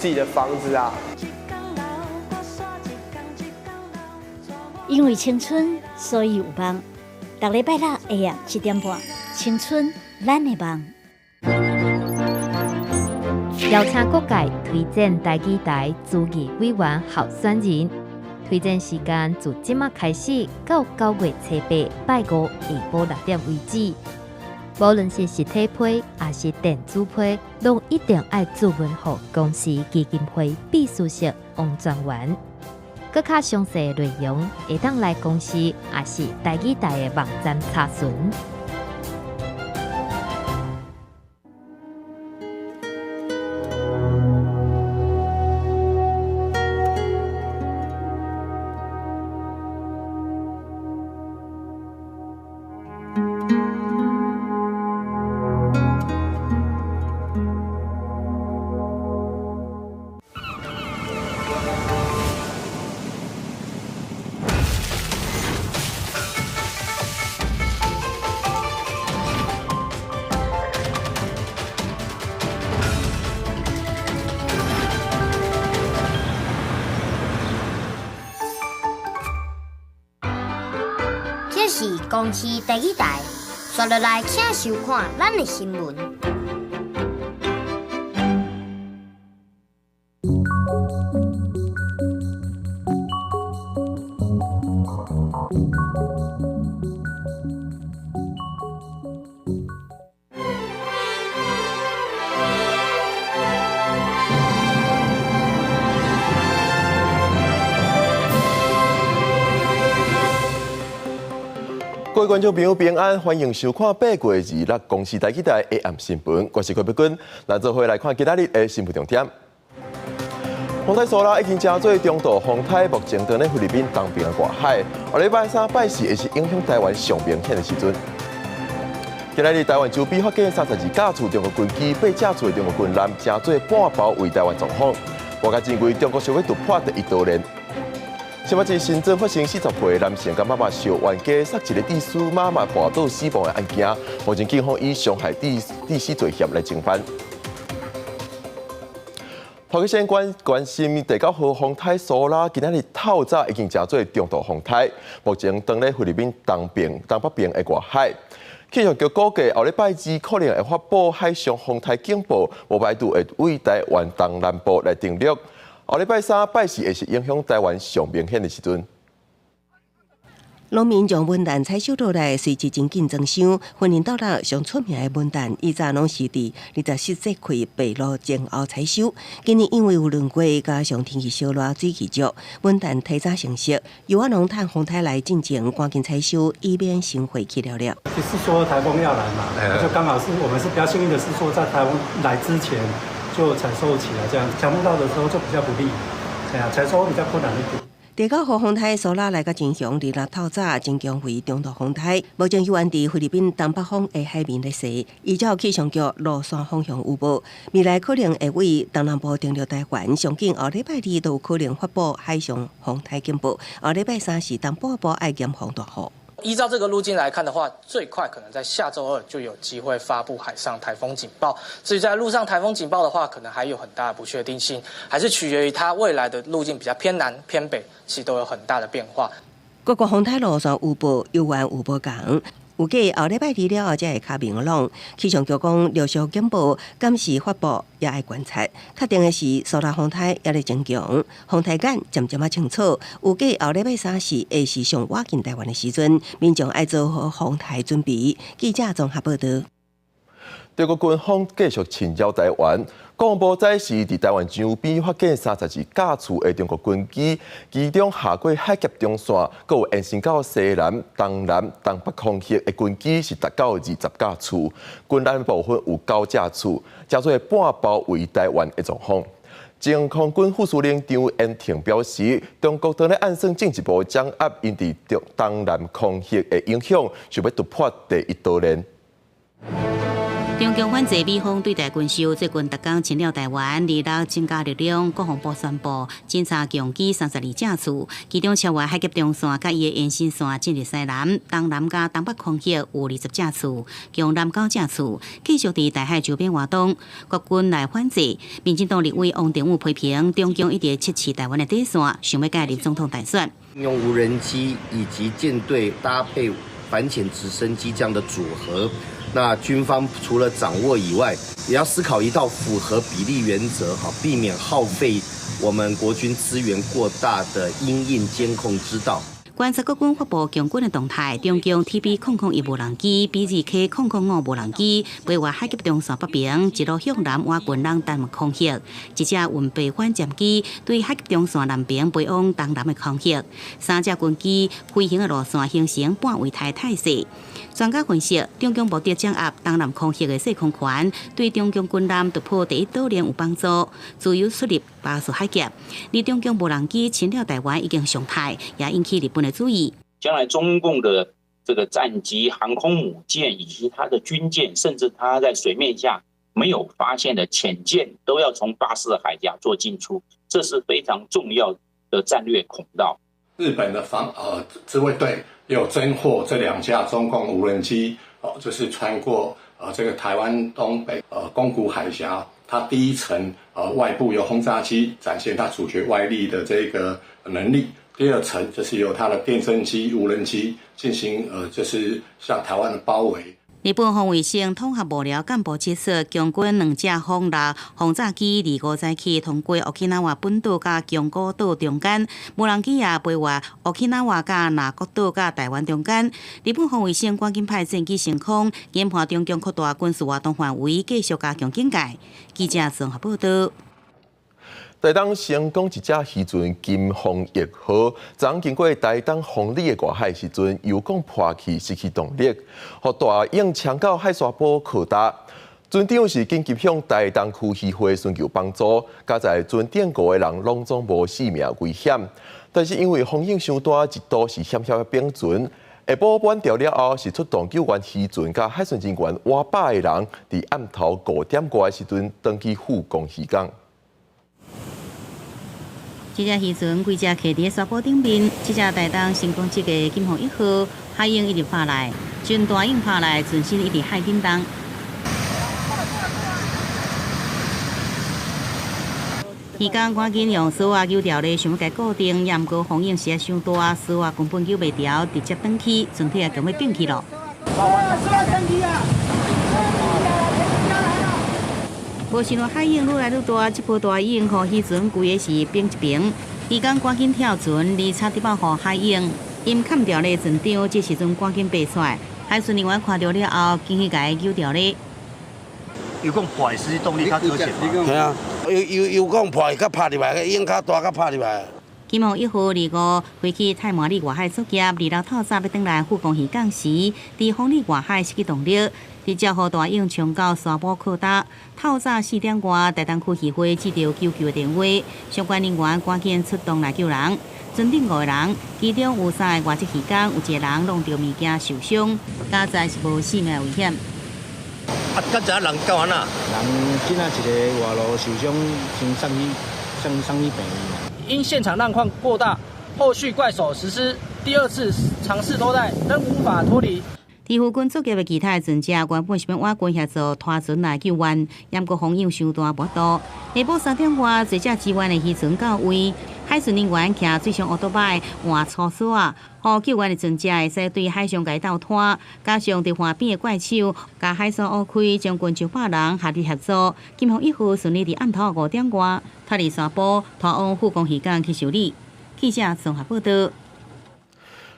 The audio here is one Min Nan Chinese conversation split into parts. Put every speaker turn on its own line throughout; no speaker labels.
自己的房子啊。
因為青春，所以有夢。逐禮拜六下晡7點半，青春咱的夢。
邀請各界推薦台語台主義委員候選人，推薦時間自這馬開始到9月初8拜五下晡6點為止。無論是實體批抑是電子批，攏一定愛注文予公視基金會秘書室王專員。閣較詳細內容，會當來公視抑是台語台的網站查詢。
這是公視第一台，刷落來請收看咱的新聞。
各位觀眾朋友平安，歡迎收看8月26公視台語台下暗新聞，我是郭碧君。咱做伙來看今仔日的新聞重點。風台蘇拉已經成做中度風台，目前佇咧菲律賓東邊的外海。下禮拜三拜四會是影響台灣上明顯的時陣。今仔日台灣周邊發現32架次中國軍機，8架次的中國軍艦，成做半包圍台灣狀況。外界認為中國想欲突破第一島鏈。新北市新增發生40歲男性佮媽媽相冤家殺一个智師媽媽跋倒死亡的案件，目前警方以傷害致死罪嫌來偵辦。頭先關關心第九號風台蘇拉，今仔日透早已經成做中度風台，目前當咧菲律賓東邊、東北邊的外海。氣象局估計後禮拜二可能會發布海上風台警報，無排除會對台灣東南部來登陸。後禮拜三拜四會是影響台灣上明顯的時陣。
農民將文旦採收落來，隨之真緊裝箱。雲林斗六上出名的文旦，以前攏是佇二十四節氣白露前後採收。今年因為有兩過，加上天氣燒熱、水汽足，文旦提早成熟。油仔農趁風台來進前，趕緊採收，以免先會去了了。
就是說颱風要來嘛，就剛好是我們是比較幸運的是說，在颱風來之前就採收起來，這樣強風到的時候就比較不利，哎呀，採收比較困難一點。
第九號風台蘇拉來甲真強，二六透早增強為中度風台，目前猶原佇菲律賓東北方的海面咧勢。依照氣象局路線方向預報，未來可能會對東南部登陸台灣，上緊後禮拜二都有可能發布海上風台警報，後禮拜三是東北部愛嚴防大雨。
依照這個路徑來看的話，最快可能在下週二就有機會發布海上颱風警報。至於在陸上颱風警報的話，可能還有很大的不確定性，還是取決於它未來的路徑比較偏南偏北，其實都有很大的變化。
各國風台路線預報猶原有無仝，預計後禮拜二了後才會較明朗。氣象局講，陸續警報敢時發布也愛觀察。確定的是，蘇拉風台猶咧增強，風台眼漸漸仔清楚。預計後禮拜三四會是上倚近台灣的時陣，民眾愛做好風台準備。記者綜合報道。
中國軍方繼續侵擾台灣，國防部指示佇台灣周邊發現32架次的中國軍機，其中下過海峽中線，閣有延伸到西南、東南、東北空域的軍機是達到20架次，軍艦部分有9架次，成做半包圍台灣的狀況。前空軍副司令張延廷表示，中國當咧暗算進一步掌握𪜶佇東南空域的影響，想欲突破第一島鏈。
中共反制美方對台軍售，最近逐工侵擾臺灣，26增加力量，國防部宣布偵查共機32架次，其中超越海峽中線佮伊的延伸線進入西南、東南佮東北空域有20架次，共南九架次，繼續佇台海周邊活動。國軍來反制，民進黨立委王定宇批評中共一直測試臺灣的底線，想欲介入總統大選。
用無人機以及艦隊搭配反潛直升機這樣的組合。那軍方除了掌握以外，也要思考一套符合比例原則，哈，避免耗費我們國軍資源過大的因應監控之道。
觀察國軍發布強軍的動態，中共 TB001無人機、BZK005無人機飛越海峽中線北邊，一路向南倚近咱丹麥空域；一隻運備反潛機對海峽中線南邊飛往東南的空域，三隻軍機飛行的路線形成半圍台態勢。專家分析，中共目的掌握東南空域的制空權，對中共軍艦突破第一島鏈有幫助，自由出入巴士海峽。而中共無人機侵擾臺灣已經常態，也引起日本的注意。
將來中共的這個戰機、航空母艦以及它的軍艦，甚至它在水面下沒有發現的潛艦，都要從巴士海峽做進出，這是非常重要的戰略孔道。
日本的防自衛隊有偵獲這兩架中共無人機，哦，就是穿過這個台灣東北宮古海峽，它第一層外部有轟炸機展現它阻絕外力的這個能力，第二層就是由它的電偵機無人機進行就是向台灣的包圍。
日本防衛省統合幕僚幹部指出，共軍兩架轟六轟炸機25早起通過沖繩本島佮宮古島中間，無人機也飛越沖繩佮那國島佮臺灣中間。日本防衛省趕緊派戰機升空，研判中共擴大軍事活動範圍，繼續加強警戒。記者綜合報道。
台東成功一隻漁船金鳳一號，昨經過台東鳳里的外海時陣，油管破去，失去動力，予大湧衝到海沙埔擴大。船長是緊急向台東區漁會尋求幫助，佳哉船頂五個人攏總無性命危險。但是因為風湧傷大，一度是險險欲反船。下晡挽牢了後，是出動救援漁船佮海巡人員倚百个人，佇暗頭5點外的時陣，轉去富岡漁港。
這隻漁船規隻徛佇沙埔頂面，這隻台東成功級的金鳳一號，海湧一直拍來，船大湧拍來，船身一直海振動。漁工趕緊用索仔扭牢咧，想欲共固定，也毋過風湧實在傷大，索仔根本扭袂牢，直接斷去，船體也共欲變去咯。無想到海湧愈來愈大，這波大湧予漁船規个是變一爿。漁工趕緊跳船，而且得保護海湧，𪜶崁牢咧船長，這時陣趕緊爬出來。海巡人員看著了後，緊去共伊扭牢咧。
油管破失去動力，較可惜嘛。
係啊，油油油管破，佮拍入來，湧較大，佮拍入來。
金鳳一號25飛去太麻里外海作業，26透早欲轉來富岡漁港時，佇鳳里外海失去動力，直接予大湧衝到沙埔擴大。透早4點外，台東區漁會接到求救的電話，相關人員趕緊出動來救人。船頂五個人，其中有三個外籍漁工，有一個人弄著物件受傷，佳哉是無性命危險。
啊，剛才人到按怎？
人今仔一个外路受傷，先送去，先送去病院。
因現場浪況過大，後續怪手實施第二次嘗試脫帶，仍無法脫離。
佇附近作業的其他的船隻原本是欲倚近協助拖船來救援，毋過風湧傷大，無度。下晡3點外，坐隻支援的漁船到位，海巡人員騎水上烏托擺換粗索仔，予救援的船隻會使對海上共伊鬥拖，加上佇岸邊的怪手，共海索挖開，將近上百人合力協助，金鳳一號順利佇暗頭5點外脫離沙埔，拖往富岡漁港去修理。記者綜合報道。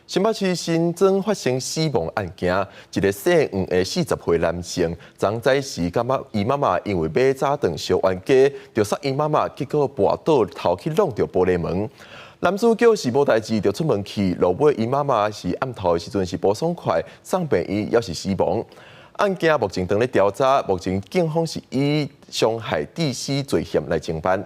新北市新莊發生死亡案件，一个姓黃的40歲男性，昨早時感覺伊媽媽因為買早頓相冤家，就殺伊媽媽，結果跋倒頭去挵著玻璃門。男主角是無代誌就出門去，落尾伊媽媽是暗頭的時陣是無爽快，送病院猶是死亡。案件目前正咧調查，目前警方是以傷害致死罪嫌來偵辦。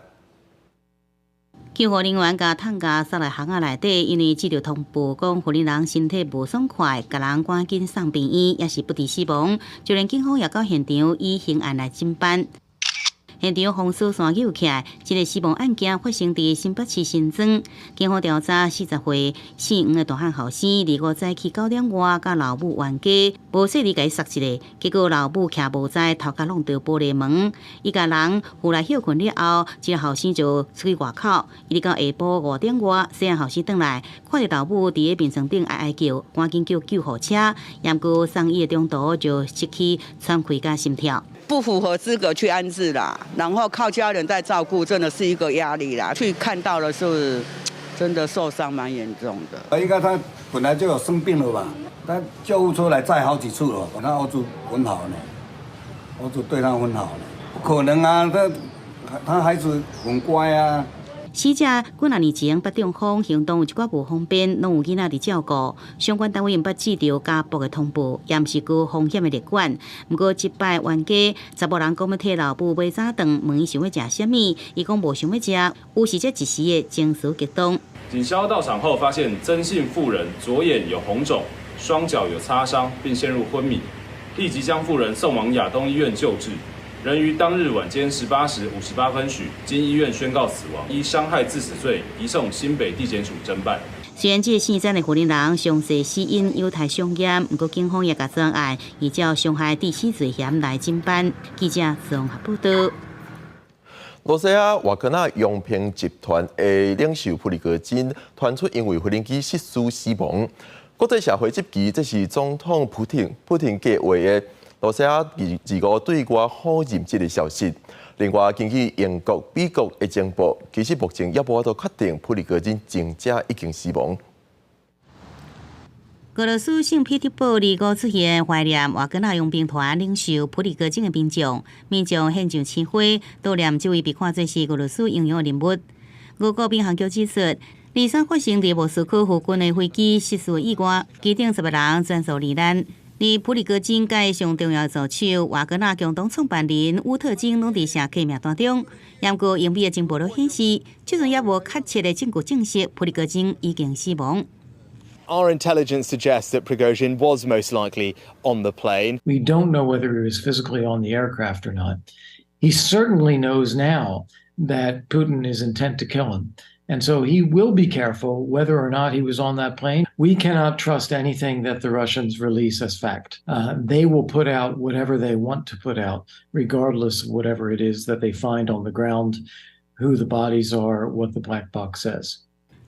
救護人員共擔架送來巷仔內底，因為接著通報講，婦人身體無爽快，共人趕緊送病院，也是不治死亡。就連警方也到現場以刑案來偵辦。現場封鎖線揪起來，這个死亡案件發生佇新北市新莊。警方調查，40歲姓黃的大漢後生，25早起9點外，佮老母冤家，無細膩共伊殺一下，結果老母徛無在，頭殼弄著玻璃門，伊共人扶來歇睏了後，這个後生就出去外口，一直到下晡5點外，細漢後生轉來，看著老母佇咧眠床頂哀哀叫，趕緊叫救護車，毋過送醫的中途就失去喘氣佮心跳。
不符合資格去安置啦，然後靠家人在照顧，真的是一個壓力啦。去看到的是，真的受傷蠻嚴重的。
應該他本來就有生病了吧？他救護車來載好幾次了，他兒子很好呢，兒子對他很好呢。不可能啊，他孩子很乖啊。
死者幾若年前捌中風，行動有一寡無方便，攏有囡仔佇照顧。相關單位毋捌接著家暴的通報，也毋是高風險的列管。毋過這擺冤家，查某人講欲替老母買早頓，問伊想欲食啥物，伊講無想欲食，有時這一時的情緒激動。
警消到場後，發現曾姓婦人左眼有紅腫，雙腳有擦傷，並陷入昏迷，立即將婦人送往亞東醫院救治。人於當日晚間18時58分許，經醫院宣告死亡，依傷害致死罪移送新北地檢署偵辦。
雖然這个姓曾的婦人詳細死因有待相驗，毋過警方也共這案依照傷害致死罪嫌來偵辦。記者綜合報道。
羅西亞瓦格納傭兵集團的領袖普里戈金傳出因為無人機失事死亡。國際社會質疑這是總統普廷計劃的。羅西亞25對外否認這个消息。另外，根據英國、美國的情報，其實目前猶無法度確定普里戈金真正已經死亡。
俄羅斯聖彼得堡25出現懷念瓦格納傭兵團領袖普里戈金的民眾，民眾獻上鮮花，悼念這位被看作是俄羅斯英雄的人物。俄國民航局指出，23發生佇莫斯科附近的飛機失事意外，機頂10個人全數罹難。而普里戈金佮上重要助手瓦格納共同創辦人烏特金攏佇寫客名單中。毋過英美的情報都顯示，這陣猶無確切的證據證實普里戈金已經死亡。
Our intelligence suggests that Prigozhin was most likely on the plane.
We don't know whether he was physically on the aircraft or not. He certainly knows now that Putin is intent to kill him. And so he will be careful whether or not he was on that plane. We cannot trust anything that the Russians release as fact. They will put out whatever they want to put out, regardless of whatever it is that they find on the ground, who the bodies are, what the black box says.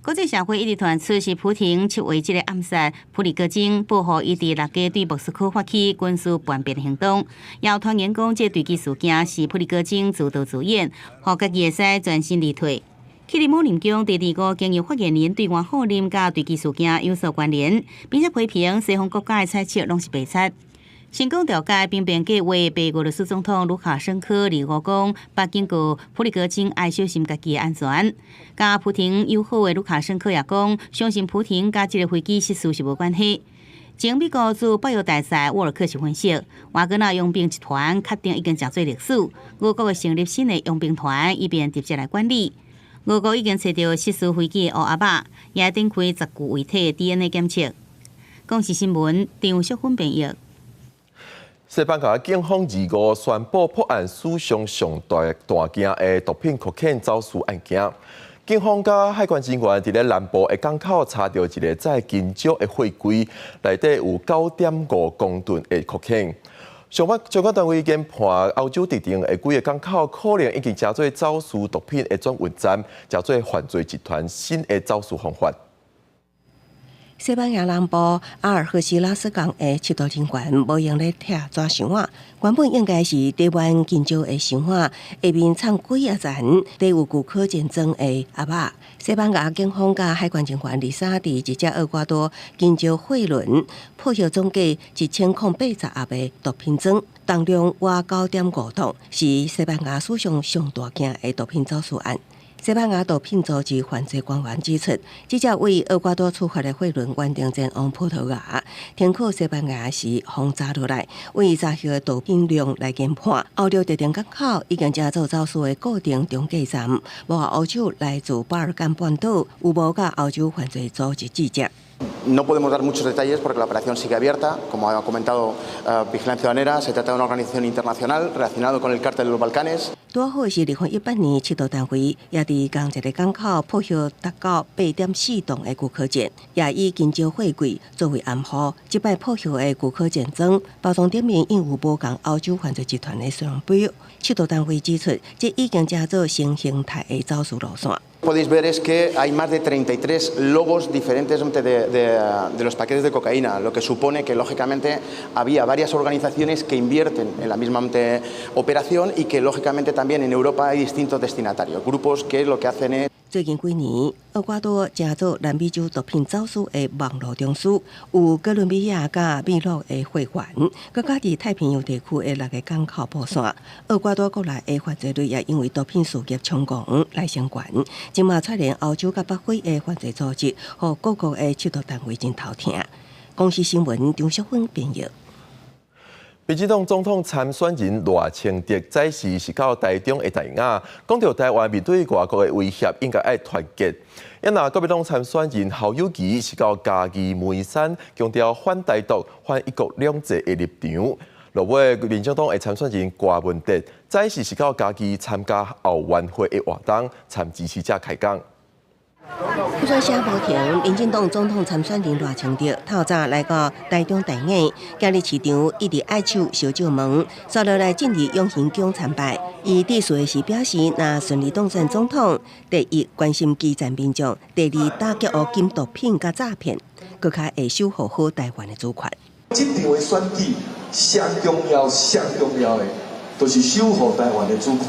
國際社會一直傳出是普廷策劃這个暗殺普里戈金，報復伊佇6月對莫斯科發起軍事叛變的行動。也有傳言講，這墜機事件是普里戈金自導自演，予家己會使全身而退。克里姆林宮佇25經由發言人對外否認佮墜機事件有所關聯，並且批評西方國家的猜測攏是白賊。成功調解兵變計劃，白俄羅斯總統盧卡申科25講，北警告普里戈金愛小心家己的安全。佮普廷友好的盧卡申科也講，相信普廷佮這个飛機失事是無關係。前美國駐北約大使沃爾克是分析，瓦格納傭兵集團確定已經成做歷史，俄國會成立新的傭兵團，以便直接來管理。俄國已經揣著失事飛機的烏盒仔，也展開10具遺體 DNA 檢測。公視新聞張淑芬編譯。
西班牙警方25宣布破案史上上大大件的毒品可卡因走私案件。警方佮海關人員佇咧南部的港口查著一个載金蕉的貨櫃，內底有9.5公噸的可卡因。相關單位研判，歐洲特定的幾个港口可能已經成做走私毒品的轉運站，成做犯罪集團新的走私方法。
西班牙南部阿爾赫西拉斯港的緝毒人員無閒咧拆紙箱仔，原本應該是載滿金蕉的箱仔，下面藏幾仔層，載有具可錢裝的盒仔。西班牙警方佮海關人員23佇一隻厄瓜多金蕉貨輪破獲總計1080盒的毒品裝，重量倚9.5噸，是西班牙史上上大件的毒品走私案。西班牙毒品組織犯罪官員指出，這隻為厄瓜多出發的貨輪原定前往葡萄牙，停靠西班牙時，予查落來，為查獲的毒品量來研判。歐洲特定港口已經成做走私的固定中繼站，無歐洲來自巴爾幹半島，有無佮歐洲犯罪組織接觸。
No podemos dar muchos detalles porque la operación sigue abierta. Como ha comentado Vigilancia Aduanera, se trata de una organización internacional relacionada con el cártel de los Balcanes.
拄好是2018年，緝毒單位也佇仝一個港口破獲達到8.4噸的古柯鹼，也以金蕉貨櫃作為掩護。這擺破獲的古柯鹼裝包裝頂面印有無仝歐洲犯罪集團的商標。緝毒單位指出，這已經成做新形態的走私路線。
Podéis ver es que hay más de 33 logos diferentes de los paquetes de cocaína, lo que supone que lógicamente había varias organizaciones que invierten en la misma operación y que lógicamente también en Europa hay distintos destinatarios, grupos que lo que hacen es
最近幾年，厄瓜多成做南美洲毒品走私的網路中樞，有哥倫比亞佮秘魯的貨源，閣加佇太平洋地區的六个港口布線。厄瓜多國內的犯罪率也因為毒品事業衝狂來升懸，這馬串連歐洲佮北非的犯罪組織，予各國的緝毒單位真頭疼。公視新聞張淑芬編譯。
民進黨總統參選人賴清德早時是到台中的大雅，講著台灣面對外國的威脅，應該愛團結。啊若國民黨參選人侯友宜是到嘉義梅山，強調反台獨、反一國兩制的立場。落尾民眾黨的參選人柯文哲早時是到嘉義參加後援會的活動，參支持者開講。
不選聲無停，民進黨總統參選人賴清德透早來到台中大雅，今日市長一直愛手相借問，紲落來進入養心宮參拜。伊致辭時表示，若順利當選總統，第一關心基層民眾，第二打擊烏金毒品佮詐騙，閣較會守護好台灣的主權。
這場的選舉上重要、上重要的，就是守護台灣的主權。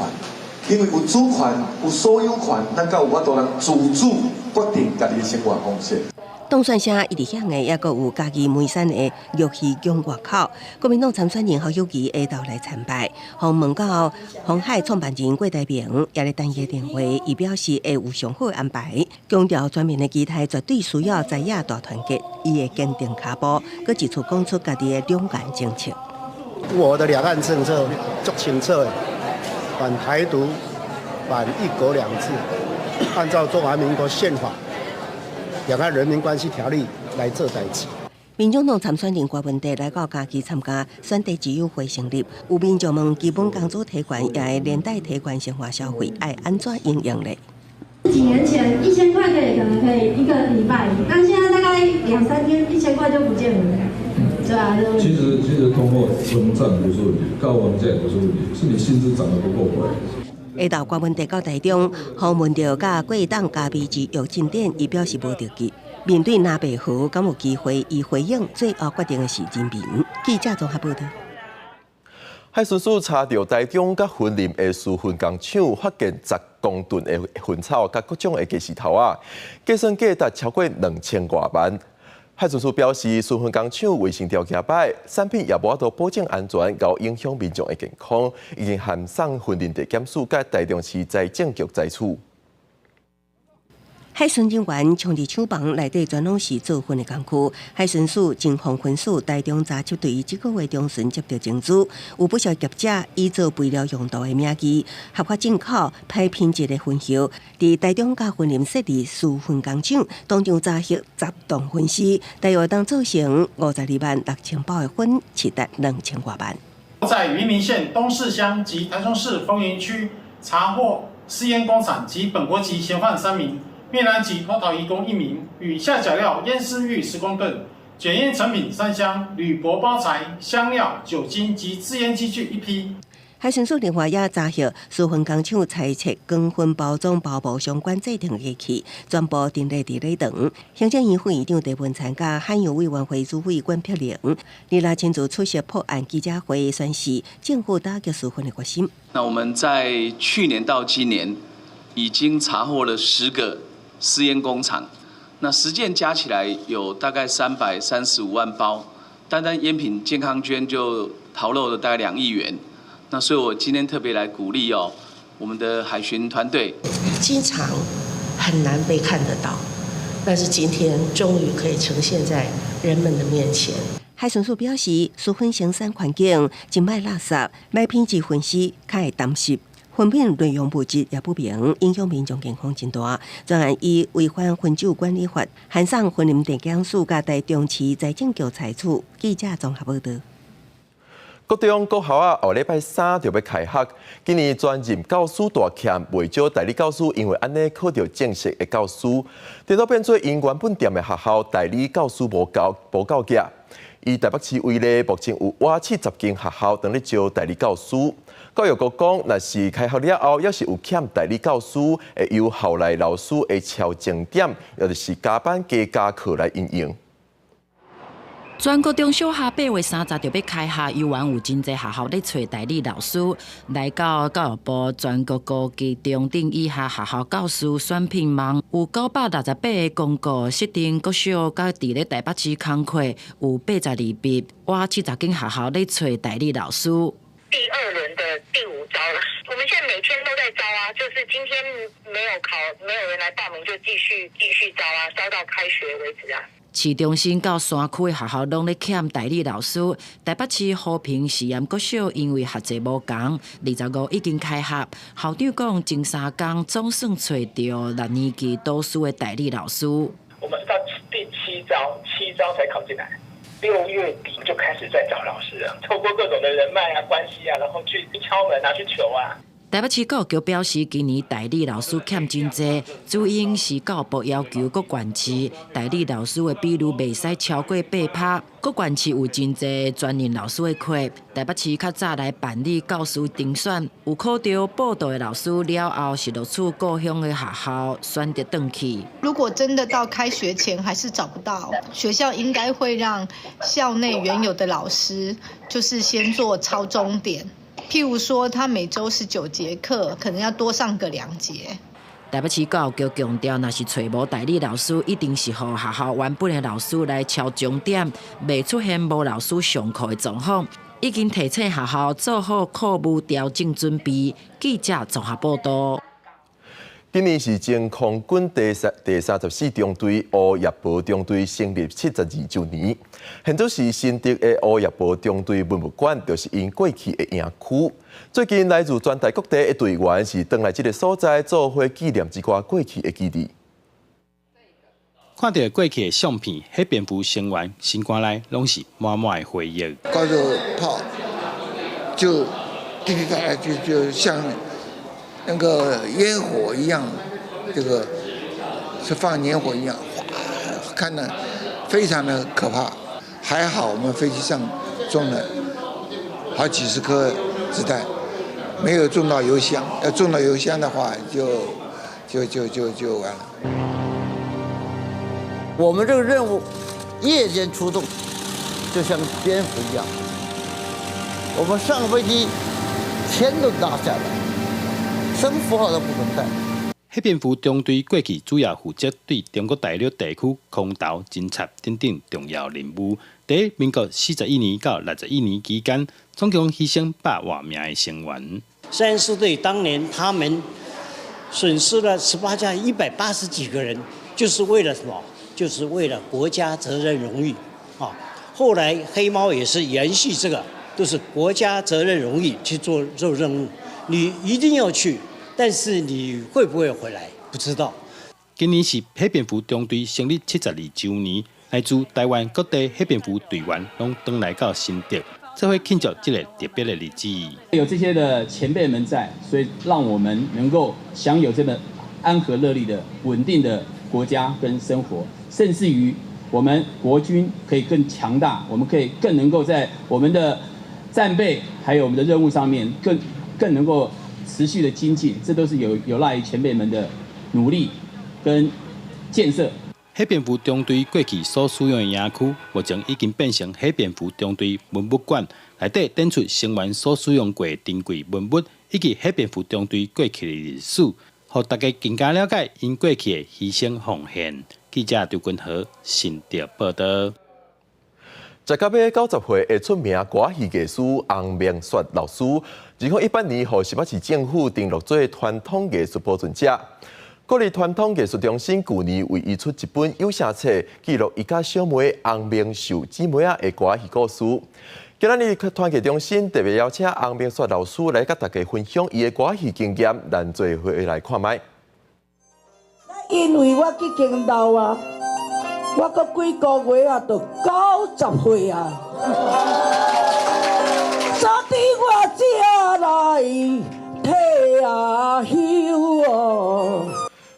因為有主權、有所有權，咱才有法度通自主決定家己的生活方式。
當選聲一直響的，猶閣有嘉義梅山的玉溪宮外口，國民黨參選人侯友宜下晝來參拜，予問到鴻海創辦人郭台銘也咧等伊的電話，伊表示會有上好的安排，強調全民的期待絕對需要在野大團結，伊會堅定跤步，閣一次講出家己的兩岸政策。
我的兩岸政策足清楚的，反台獨、反一國兩制，按照中華民國憲法、兩岸人民關係條例來做代誌。
民眾黨參選人柯文哲來到嘉義參加選地之友會成立，有民眾問基本工資提懸，也會連帶提懸生活消費，愛按怎應用咧？
幾年前1000塊可能可以一個禮拜，但現在大概兩三天1000塊就不見了。對啊。
其實通貨膨脹不是問題，高房價不是問題，是你薪資漲得不夠快。
下晝柯文哲到台中，予問著佮過當咖啡之約進展，伊表示無著急。面對藍白合敢有機會，伊回應最後決定的是人民。記者綜合報導。
海巡署查著台中佮雲林的私焚工廠，發現10公噸的薰草佮各種的雞死頭仔，計算價值超過2000外萬。海巡署表示，私焚工廠衛生條件歹，產品也無法度保證安全，𠢕影響民眾的健康，已經函送雲林地檢署佮台中市財政局裁處。
海巡人員衝入廠房內底，全攏是做薰的工具。海巡署偵防分署台中查緝隊這個月中旬接到情資，有不少業者以做肥料用途的名義，合法進口歹品質的薰葉，佇台中佮雲林設立私焚工廠，當場查獲10棟薰屍，大約當做成52萬6千包的薰，市值2000外萬。
在雲林縣東勢鄉及台中市豐原區查獲私煙工廠及本國籍嫌犯3名。越南籍脫逃移工1名，與下腳料煙絲逾10公噸、捲煙成品3箱、鋁箔包材、香料、酒精及製煙機具1批。
海巡署另外也查獲私焚工廠裁切光薰包裝包膜相關製程機器，全部陳列佇禮堂。行政院副院長鄭文燦佮海洋委員會主委管碧玲，日來親自出席破案記者會，宣示政府打擊私焚的決心。
那我們在去年到今年已經查獲了10個私煙工廠，那10件加起來有大概335萬包，單單煙品健康捐就逃漏了大概2億元。那所以我今天特別來鼓勵哦，我們的海巡團隊
經常很難被看得到，但是今天終於可以呈現在人們的面前。
海巡署表示，書粉生產環境真歹垃圾，歹品質分析較會澹濕，粉品內容物質也不明，影響民眾健康真大。專案以違反汾酒管理法，函送雲林地檢署佮台中市財政局裁處。記者綜合報導。
國中國校啊，後禮拜三就欲開學。今年專任教師大欠，袂少代理教師因為按呢考著正式的教師，顛倒變做𪜶原本踮的學校代理教師無夠無夠額。以台北市為例，目前有倚70間學校當咧招代理教師。教育局講，若是開學了後，猶是有欠代理教師，會由校內老師的超鐘點，抑就是加班加加課來因應。
全國中小學8月30就欲開學，猶原有真濟學校咧揣代理老師。來到教育部全國高級中等以下學校教師選聘網，有968個公告，設定國小佮佇咧台北市空缺有82筆，倚70間學校咧揣代理老師。
第二輪的第五招了，我們現在每天都在招啊，就是今天沒有考，沒有人來報名，就繼續繼續招啊，招到開學為止啊。
市中心到山區的學校攏咧欠代理老師。台北市和平實驗國小因為學制無仝，25已經開學。校長講，前三工總算揣著六年級導師的代理老師。
我們是到第七招，七招才考進來。6月底就開始在找老師了，透過各種的人脈啊、關係啊，然後去敲門啊、去求啊。
台北市教育局表示，今年代理老師欠真濟，主因是教育部要求各縣市代理老師的比率袂使超過8%。各縣市有真濟專任老師的缺，台北市較早來辦理教師甄選，有考著報到的老師了後，是錄取故鄉的學校，選擇轉去。
如果真的到開學前還是找不到，學校應該會讓校內原有的老師，就是先做超鐘點。譬如說，他每週19節課，可能要多上個2節。
台北市教育局強調，若是揣無代理老師，一定是予學校原本的老師來超鐘點，袂出現無老師上課的狀況。已經提醒學校做好課務調整準備。記者綜合報導。
今年是前空軍第34中隊烏葉埔中隊成立72週年。現在是新竹的烏葉埔中隊文物館，就是𪜶過去的營區。最近來自全台各地的隊員是轉來這个所在，做伙紀念這寡過去的基地。
看著過去的相片，彼蝙蝠成員心肝內攏是滿滿的回憶。
高個炮就滴滴答答，就像那個煙火一樣，這個是放煙火一樣，嘩，看得非常的可怕。還好我們飛機上裝了好幾十顆子彈，沒有中到油箱。要中到油箱的話就，就就就就完了。
我們這個任務夜間出動，就像蝙蝠一樣。我們上飛機，天都塌下來，什麼符號都不能帶。
彼蝙蝠中隊過去主要負責對中國大陸地區空投偵察等等重要任務。佇民國41年到61年期間，總共犧牲100外名的成員。
34隊當年他們損失了18架180幾個人，就是為了什麼？就是為了國家責任榮譽啊！後來黑貓也是延續這個，都是國家責任榮譽去做做任務，你一定要去，但是你會不會回來不知道。
今年是彼蝙蝠中隊成立72週年，來自台灣各地彼蝙蝠隊員攏轉來到新竹，做伙慶祝這个特別的日子。
有這些的前輩們在，所以讓我們能夠享有這個安和樂利的穩定的國家跟生活，甚至於我們國軍可以更強大，我們可以更能夠在我們的戰備還有我們的任務上面更能夠持續的精進，這都是有賴於前輩們的努力跟建設。
彼蝙蝠中隊過去所使用的營區，目前已經變成彼蝙蝠中隊文物館，內底展出成員所使用過的珍貴文物，以及彼蝙蝠中隊過去的歷史，予大家更加了解𪜶過去的犧牲奉獻。記者張君和新竹報導。
食到欲90歲的出名歌仔戲藝師洪明雪老師， 2018年，予新北市政府登錄做傳統藝術保存者。國立傳統藝術中心舊年為伊出一本有聲冊，記錄伊佮小妹洪明秀姊妹仔的歌仔戲故事。今仔日傳藝中心特別邀請洪明雪老師來佮大家分享伊的歌仔戲經驗，咱做伙來看覓。
因為我已經老啊，我閣幾個月啊，就90歲啊。所以我才來退休哦。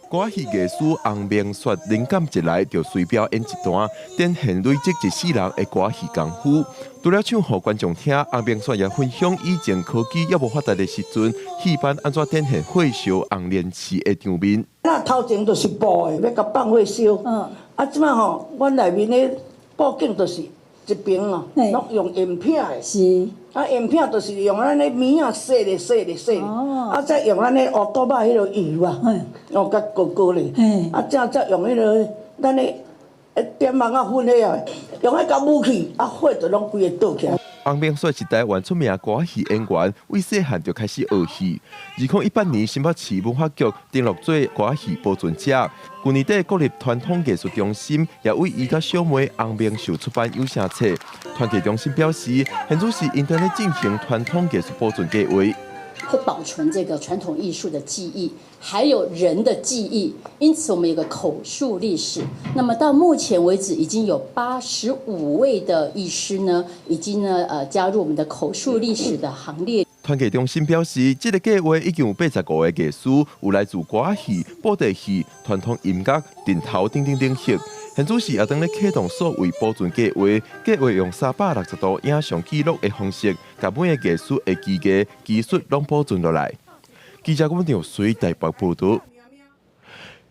歌戲藝師洪明雪靈感一來，就隨表演一段，展現累積一世人的歌戲功夫。除了唱予觀眾聽，洪明雪也分享以前科技猶無發達的時陣，戲班按怎展現火燒紅蓮池的場面。
那頭前就是布的，欲共放火燒。啊，這擺吼，阮內面的布景就是一爿哦，攏用鉛片的。是。啊，鉛片就是用咱的棉仔洗咧洗咧洗，啊，再用咱的烏豆肉彼个油啊，哦，佮糊糊咧。啊，再用彼个咱的點網仔粉彼啊，用彼个武器，啊，火就攏規个倒起來。
洪明雪是台灣出名歌戲演員，為細漢就開始學戲。2018年，新北市文化局登錄做歌戲保存者。舊年底，國立傳統藝術中心也為伊佮小妹洪明秀出版有聲冊。傳藝中心表示，現在是𪜶咧進行傳統藝術保存計劃，
會保存這個傳統藝術的記憶，還有人的記憶。因此，我們有個口述歷史。那麼到目前為止，已經有85位的藝師呢，已經呢加入我們的口述歷史的行列。
傳藝中心表示，這個計劃已經有85個藝師，有來自歌仔戲、布袋戲、傳統音樂、陣頭等等領域。現在是也當咧啟動數位保存計劃，計劃用360度影像記錄的方式，共每个藝師的技藝、技術攏保存落來。記者阮張水台北報導。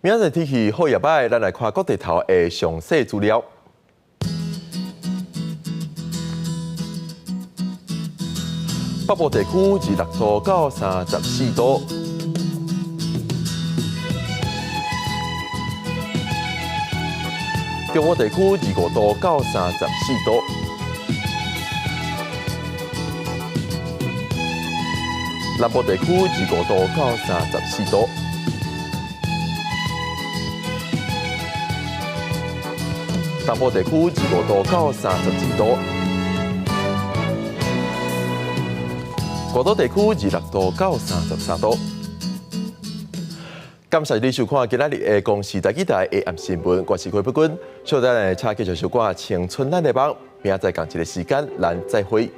明仔載天氣好也䆀，咱來看各地頭的詳細資料。北部地區26度到34度。中部地區25度到34度，南部地區25度到34度，東部地區25度到32度，外島地區26度到33度。感謝你收看今仔日的公視台語台下暗新聞，我是郭碧君。稍等下，請繼續收看《青春咱的夢》，明仔載仝一个時間，咱再會。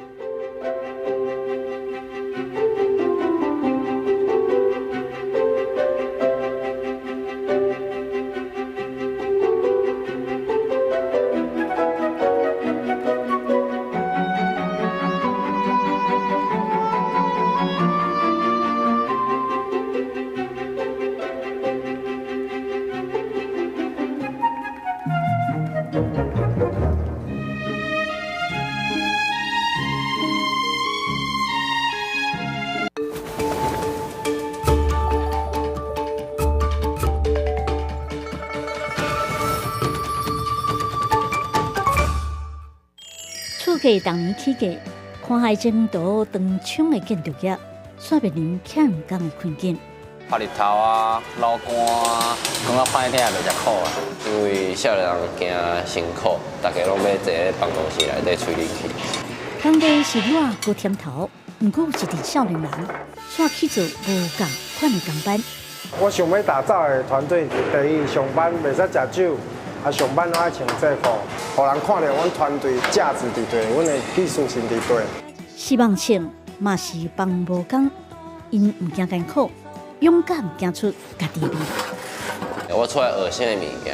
厝價逐年起價，看海前途長廠的建築業，煞面臨欠工的困境。
曬日頭啊，流汗啊，感覺歹聽袂食苦啊。因為少年人驚辛苦，大家攏欲坐咧辦公室內底吹冷氣。
工地是熱閣添頭，毋過有一陣少年人，煞去做無仝款的工班。
我想欲打造的團隊，第一上班袂使食酒。啊，上班攏愛穿制服，予人看著阮團隊價值佇佗，阮的技術性佇佗。
是夢想，嘛是放無工，𪜶毋驚艱苦，勇敢行出家己的路。
我出來學新的物件，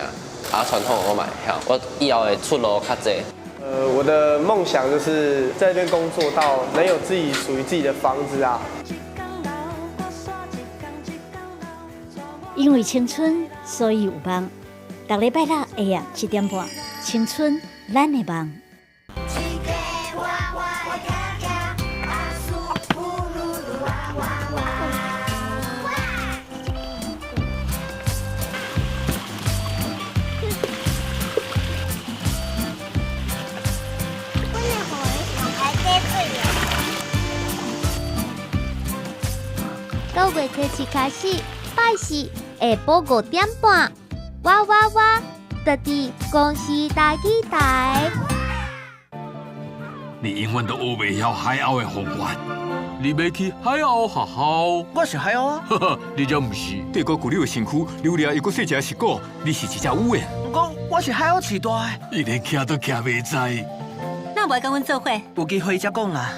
啊，傳統我嘛會曉，我以後的出路較濟。
我的夢想就是在這邊工作到能有自己屬於自己的房子啊。
因為青春，所以有夢。逐禮拜六下晡7點半，青春咱的夢。
九月初七開始，拜四下晡5點半。哇哇哇！就佇公視台語台。
你永遠都學袂曉海鷗的方法。你欲去海鷗學校？
我是海鷗啊！
你才毋是。帝國舊你的身軀留掠又閣細隻石鼓，你是一隻蚵仔。
毋過我是海鷗飼大的。
伊連徛都徛袂知。
哪無愛佮阮做伙？
有機會才講啦。